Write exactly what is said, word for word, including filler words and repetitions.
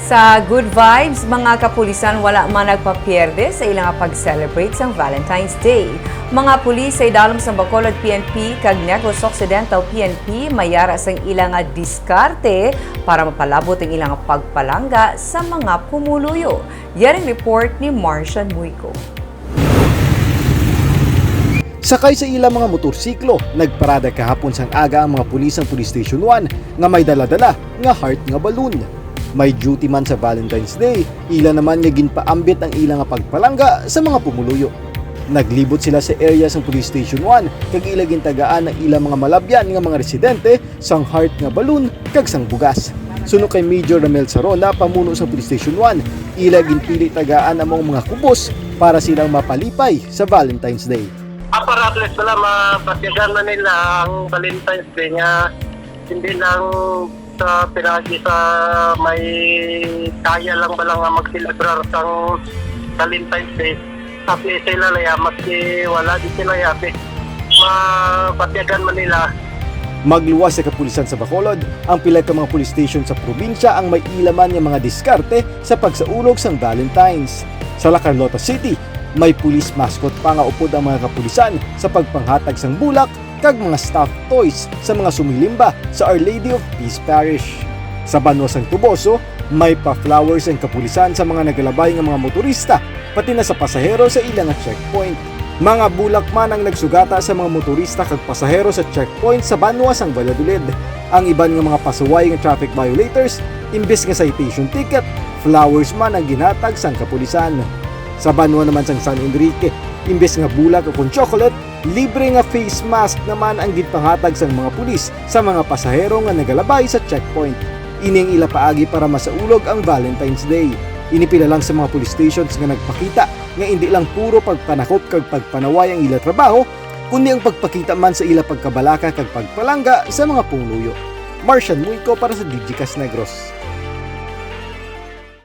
Sa good vibes, mga kapulisan wala man nagpapierde sa ilang pag-celebrate sang Valentine's Day. Mga pulis sa idalom sang Bacolod P N P kag Negros Occidental P N P may ara sang ilang diskarte para mapalabot ang ilang pagpalangga sa mga pumuluyo. Yaring report ni Marcian Muico. Sakay sa ila mga motorsiklo, nagparada kahapon sang aga ang mga pulis sang Police Station one nga may dala-dala nga heart nga balloon. May duty man sa Valentine's Day, ila naman nga ginpaambit ang ila nga pagpalangga sa mga pumuluyo. Naglibot sila sa area sang Police Station one kag ila gintagaan ang ila mga malabyan nga mga residente sang heart nga balloon kag sang bugas. Suno kay Major Ramel Sarona, pamuno sa Police Station one, ila ginpili tagaan ang mga kubos para silang mapalipay sa Valentine's Day. Ah, para at least wala, mapatyagan na nila ang Valentine's Day nga hindi lang sa pinagi sa may kaya lang ba lang nga magselebrar sang Valentine's Day. Happy sila laya, maski wala di sila happy. Mapatyagan man nila. Magluwas sa kapulisan sa Bacolod ang pila ka mga police station sa probinsya ang may ila man nga mga diskarte sa pagsaulog sang Valentine's. Sa La Carlota City, may police mascot pa nga upod ang mga kapulisan sa pagpanghatag sang bulak kag mga stuffed toys sa mga sumilimba sa Our Lady of Peace Parish. Sa banwa sang Toboso, may pa-flowers ang kapulisan sa mga nagalabay nga mga motorista, pati na sa pasahero sa ila nga checkpoint. Mga bulak man ang nagsugata sa mga motorista kag pasahero sa checkpoint sa banwa sang Valladolid. Ang iban nga mga pasuway nga traffic violators, imbes nga citation ticket, flowers man ang ginhatag sang kapulisan. Sa banwa naman sang San Enrique, imbes nga bulak o kon chocolate, libre nga face mask naman ang ginpanghatag sang mga pulis sa mga pasahero nga nagalabay sa checkpoint. Ini ang ila paagi para masaulog ang Valentine's Day. Ini pila lang sa mga police stations nga nagpakita nga indi lang puro pagpanakop kag pagpanaway ang ila trabaho, kundi ang pagpakita man sa ila pagkabalaka kag pagpalangga sa mga pumuluyo. Marcian Muico para sa Digicast Negros.